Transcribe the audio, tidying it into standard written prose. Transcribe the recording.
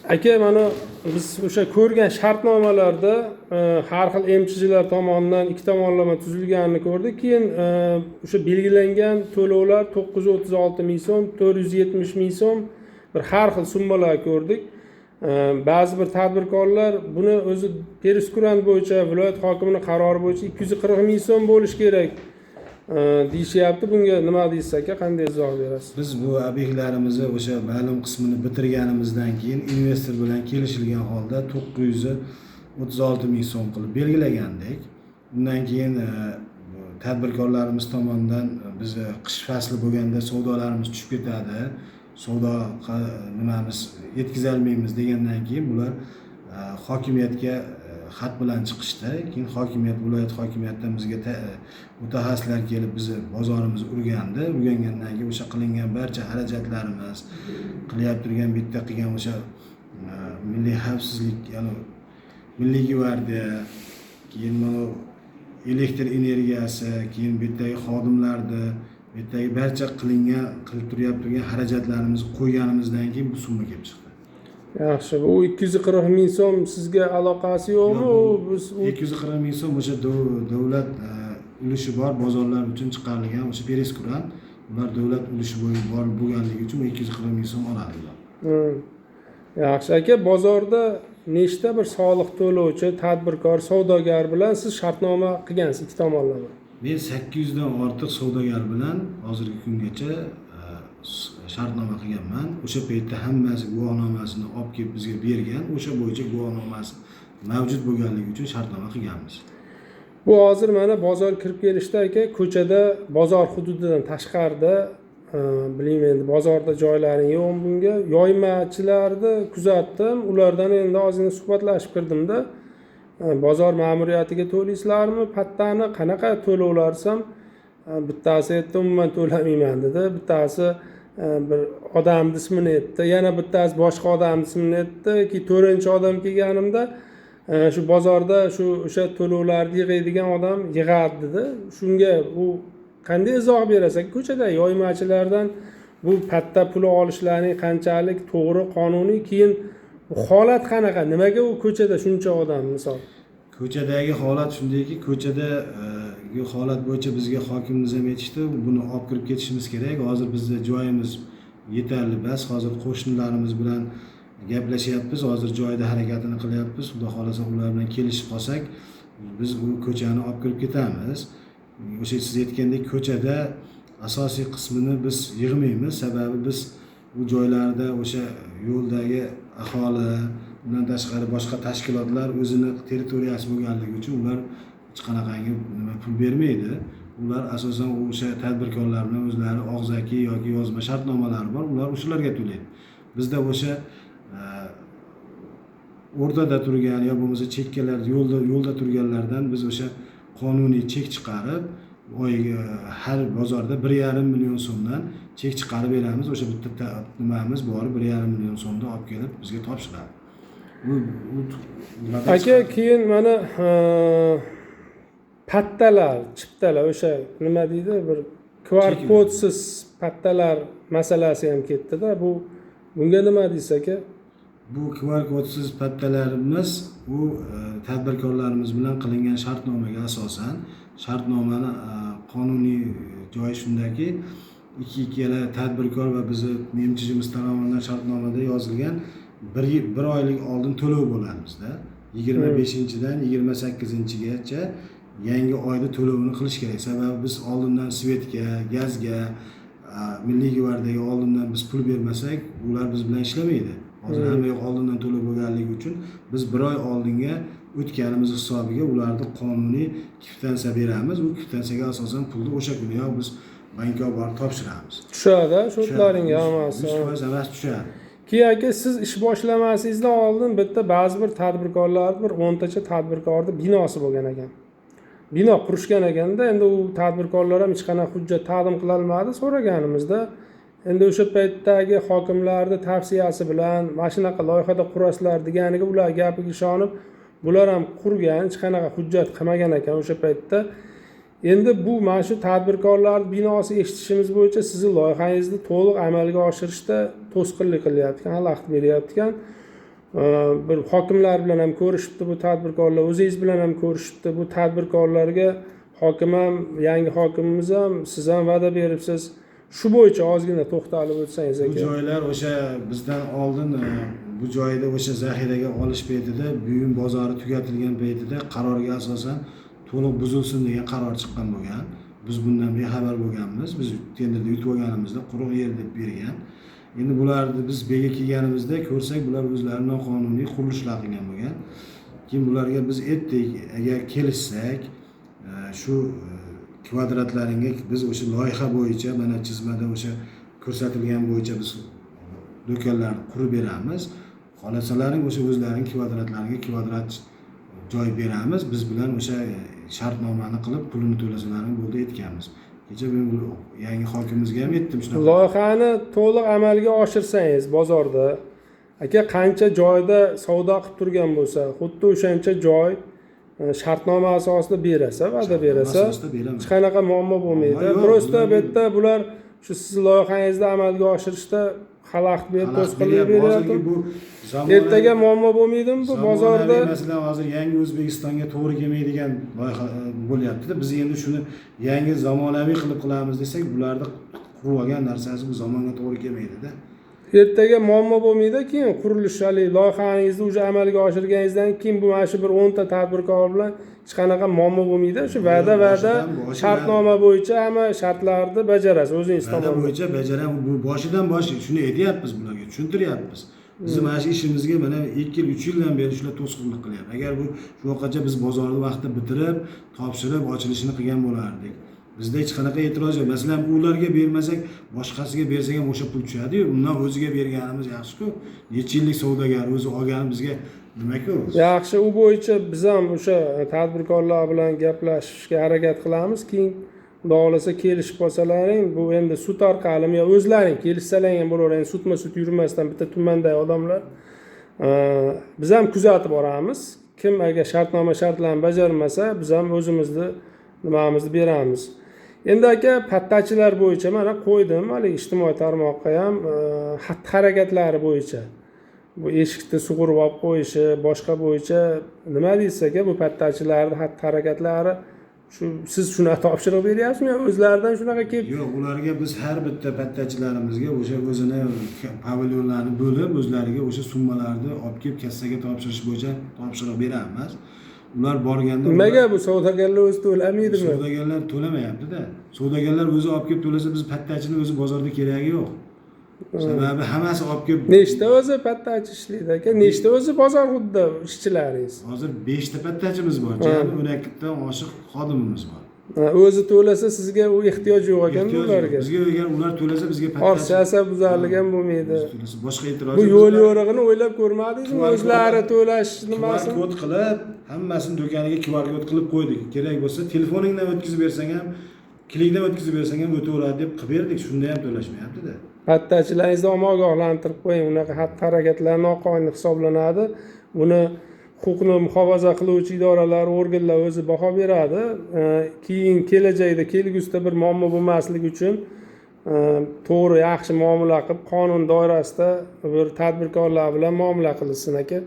Aka, mana biz o'sha ko'rgan shartnomalarda har xil MChJlar tomonidan ikki tomonlama tuzilganini ko'rdik. Keyin o'sha belgilangan to'lovlar 936 ming so'm, 470 ming so'm, bir har xil summalar ko'rdik. Ba'zi bir tadbirkorlar buni o'zi прейскурант bo'yicha, viloyat hokimini qarori bo'yicha 240 ming so'm bo'lishi kerak deyishyapti. Bunga nima deysiz, aka, qanday izoh berasiz? Biz bu obyektlarimizni o'sha ma'lum qismini bitirganimizdan keyin investor bilan kelishilgan holda 936 ming so'm qilib belgilagandik. Undan keyin tadbirkorlarimiz tomonidan bizni qish fasli bo'lganda savdolarimiz tushib ketadi, savdo nimamiz yetkazolmaymiz degandan keyin bular hokimiyatga xat bilan chiqishdi. Keyin hokimiyat, viloyat hokimiyatidan bizga mutaxassislar kelib, bizni bozorimizni o'rgandi. O'rgangandan keyin o'sha qilingan barcha xarajatlarimiz, qilyap turgan bitta qilgan o'sha milliy xavfsizlik, ya'ni milliy gvardiya, keyin mana elektr energiyasi, keyin bu yerdagi xodimlarni, bu yerdagi barcha qilingan, qilib turyapti turgan xarajatlarimizni qo'yganimizdan keyin bu summa kelib chiqdi. Yaxshi, u 240 ming so'm sizga aloqasi yo'qmi u biz u? 240 ming so'm o'sha davlat ulushi bor bozorlar uchun chiqarilgan o'sha прейскурант. Ular davlat ulushi bor bo'lganligi uchun 240 ming so'm oladi ular. Yaxshi, aka, bozorda nechta bir soliq to'lovchi tadbirkor, savdogar bilan siz shartnoma qilgansiz ikki tomonlama? Men 800dan ortiq savdogar bilan hozirgi kungacha shartnoma qilganman. O'sha paytda hammasi guvohnomasini olib kelib bizga bergan. O'sha bo'yicha guvohnomasi mavjud bo'lganligi uchun shartnoma qilganmiz. Bu hozir mana bozor kirib kelishda, aka, ko'chada, bozor hududidan tashqarida, bilmayman endi, bozorda joylaring yo'qmi bunga, yoymachilarni kuzatdim. Ulardan endi ozgina suhbatlashib kirdimda, bozor ma'muriyatiga to'laysizlarmi pattani, qanaqa to'lovlar desam, bittasi aytdi, umuman to'lamayman dedi, bittasi bir odamni ismini aytdi, yana bittasi boshqa odamni ismini aytdi. Keyin to'rtinchi odam kelganimda, shu bozorda shu o'sha to'lovlarni yig'aydigan odam yig'adi dedi. Shunga u qanday izoh berasiz? Ko'chada yoymachilardan bu patta puli olishlaring qanchalik to'g'ri, qonuniy? Keyin bu holat qanaqa, nimaga u ko'chada shuncha odam, misol? Ko'chadagi holat shundayki, ko'chada holat bo'yicha bizga hokimimiz ham aytishdi, buni olib kirib ketishimiz kerak. Hozir bizni joyimiz yetarli bas. Hozir qo'shnilarimiz bilan gaplashyapmiz, hozir joyida harakatini qilyapmiz. Xudo xohlasa, ular bilan kelishib qolsak, biz bu ko'chani olib kirib ketamiz. O'sha siz aytgandek, ko'chada asosiy qismini biz yig'maymiz, sababi biz u joylarda o'sha yo'ldagi aholi, undan tashqari boshqa tashkilotlar o'zini territoriyasi bo'lganligi uchun ular hech qanaqangi nima pul bermaydi. Ular asosan o'sha tadbirkorlar bilan o'zlari og'zaki yoki yozma shartnomalari bor, ular o'shalarga to'laydi. Bizda o'sha o'rtada turgan yo bo'lmasa chekkalar, yo'lda turganlardan biz o'sha qonuniy chek chiqarib, oyiga har bozorda 1,5 million so'mdan chek chiqarib beramiz. O'sha bitta nimamiz borib, 1,5 million so'mda olib kelib bizga topshiradi. U nimadan Aka, chiqadi? Keyin mana pattalar, chiptalar, o'sha nima deydi, bir QR Cheklar. kodsiz pattalar masalasi ham ketdida. Bunga nima deysiz, aka? Bu QR kodsiz pattalarimiz u tadbirkorlarimiz bilan qilingan shartnomaga asosan. Shartnomani qonuniy joyi shundaki, ikkala tadbirkor va bizni MChJimiz tomonidan shartnomada yozilgan, bir oylik oldin to'lov bo'ladi bizda. 25-dan 28-gacha yangi oyda to'lovini qilish kerak, sababi biz oldindan свет ga, gazga, milliy gvardiyaga oldindan biz pul bermasak, ular biz bilan ishlamaydi. Hozir hamma yoq oldindan to'lov bo'lganligi uchun biz bir oy oldinga o'tganimiz hisobiga ularni qonuniy kvitansiya beramiz. U kvitansiyaga asosan pulni o'sha kuniyoq biz bankka olib borib topshiramiz. Tushadi счёт laringga hammasi? 100% hammasi tushadi. Keyin, aka, siz ish boshlamasiz oldin bitta ba'zi bir tadbirkorlar, bir 10 tacha tadbirkorni binosi bo'lgan ekan, bino qurishgan ekanda. Endi u tadbirkorlar ham hech qanaqa hujjat taqdim qilolmadi. So'raganimizda, endi o'sha paytdagi hokimlarni tavsiyasi bilan mana shunaqa loyihada qurasizlar deganiga, ular gapiga ishonib bular ham qurgan, hech qanaqa hujjat qilmagan ekan o'sha paytda. Endi bu mana shu tadbirkorlar binosi, eshitishimiz bo'yicha, sizni loyihangizni to'liq amalga oshirishda to'sqinlik qilyapti ekan, xalaqit beryapti ekan. Bir hokimlar bilan ham ko'rishibdi bu tadbirkorlar, o'zingiz bilan ham ko'rishibdi. Bu tadbirkorlarga hokim ham, yangi hokimimiz ham, siz ham va'da beribsiz. Shu bo'yicha ozgina to'xtalib o'tsangiz Bu aka. joylar o'sha bizdan oldin bu joyda o'sha zaxiraga olish paytida, buyum bozori tugatilgan paytida qarorga asosan to'liq buzilsin degan qaror chiqqan bo'lgan. Biz bundan bexabar bo'lganmiz. Biz tenderda yutib olganimizda quruq yer deb bergan. Endi bularni biz bu yerga kelganimizda ko'rsak, bular o'zlari noqonuniy qurilishlar qilgan bo'lgan. Keyin bularga biz aytdik, agar kelishsak, shu kvadratlaringga biz o'sha loyiha bo'yicha, mana chizmada o'sha ko'rsatilgan bo'yicha biz do'konlarni qurib beramiz. Xohlasalaring o'sha o'zlaring kvadratlaringga kvadrat joy beramiz. Biz bilan o'sha shartnomani qilib pulini to'lasalaring bo'ldi aytganmiz. Kecha men bu yangi hokimimizga ham aytdim shunaqa. Loyihani to'liq amalga oshirsangiz bozorda aka, qancha joyda savdo qilib turgan bo'lsa, xuddi o'shancha joy shartnoma asosida berasa, va'da berasa, asosida beraman. hech qanaqa muammo bo'lmaydi. Muammo yo'q, Просто bu bularga- yerda bular shu sizni loyihangizni amalga oshirishda xalaqit berib, Xalaqit to'sqinlik beryapti. beryapti. Hozirgi bu zamonaviy- Ertaga muammo bo'lmaydimi bu bozorda? Zamonaviy, masalan, hozir yangi O'zbekistonga to'g'ri kelmaydigan loyiha bo'lyapti-da. Biz endi shuni yangi zamonaviy qilib qilamiz desak, bularni qurib olgan narsasi bu zamonga to'g'ri kelmaydi-da. Ertaga muammo bo'lmaydi keyin qurilish haligi loyihangizni уже amalga oshirganingizdan keyin bu mana shu bir 10 ta tadbirkor bilan hech qanaqa muammo bo'lmaydi. Shu va'da Boshidan- shartnoma bo'yicha hamma shartlarni bajarasiz o'zingiz Va'da tomonidan. bo'yicha bajaramiz. Bu boshidan bosh shuni aytyapmiz bularga, tushuntiryapmiz. Bizni mana shu ishimizga mana 2 yil, 3 yildan beri shular to'sqinlik qilyapti. Agar bu shu vaqtgacha biz bozorni vaqtida bitirib, topshirib, ochilishini qilgan bo'lardik. Bizda hech qanaqa e'tiroz yo'q. Masalan, ularga bermasak, boshqasiga bersak ham o'sha pul tushadi-yu. Undan o'ziga berganimiz yaxshi-ku. Necha yillik savdogar o'zi olgani bizga nima-ku? Yaxshi, u bo'yicha biz ham o'sha tadbirkorlar bilan gaplashishga harakat qilamiz. Keyin Xudo xohlasa kelishib qolsalaring, bu endi sud orqalimi yo o'zlaring kelishsalaring ham bo'laveradi. Endi sudma-sud yurmasdan bitta tumandagi odamlar, biz ham kuzatib boramiz. Kim agar shartnoma shartlarini bajarmasa, biz ham o'zimizni nimamizni beramiz. Endi aka, pattachilar bo'yicha mana qo'ydim, haligi ijtimoiy tarmoqqa ham xatti harakatlari bo'yicha. Bu eshikni sug'urib olib qo'yishi, boshqa bo'yicha nima deysiz aka, bu pattachilarning xatti harakatlari shu siz shunaqa topshiriq beryapsizmi yo o'zlaridan shunaqa kelib? Yo'q, ularga biz har bitta pattachilarimizga o'sha o'zini pavilyonlarni bo'lib, o'zlariga o'sha summalarni olib kelib kassaga topshirish bo'yicha topshiriq beramiz. Ular borganda Nimaga bu savdogarlar o'zi to'lamaydimi? Savdogarlar to'lamayapti-da. Savdogarlar o'zi olib kelib to'lasa, biz pattachini o'zi bozorda keragi yo'q. Sababi hammasi olib kelib Nechta o'zi pattachi ishlaydi aka? Nechta o'zi bozor hududida ishchilaringiz? Hozir 5 ta pattachimiz bor. Jami 12 dan oshiq xodimimiz bor. O'zi to'lasa sizga u ehtiyoj yo'q ekan ularga. Bizga agar ular to'lasa bizga pattachi Ortiqcha asab buzarlik ham bo'lmaydi. To'lasa boshqa e'tiroz Bu yo'q. yo'l yo'rig'ini o'ylab ko'rmadingizmi? O'zlari to'lash QR nimasini? kod qilib, hammasini do'koniga QR kod qilib qo'ydik. Kerak bo'lsa telefoningdan o'tkazib bersang ham, klikdan o'tkazib bersang ham o'taveradi deb qilib berdik. Shunda ham to'lashmayapti-da. Pattachilaringizni ogohlantirib qo'ying. Unaqa xatti-harakatlar noqonuniy hisoblanadi. Buni huquqni muhofaza qiluvchi idoralar, organlar o'zi baho beradi. Keyin kelajakda, kelgusida bir muammo bo'lmasligi uchun to'g'ri, yaxshi muomala qilib, qonun doirasida bir tadbirkorlar bilan muomala qilsin aka.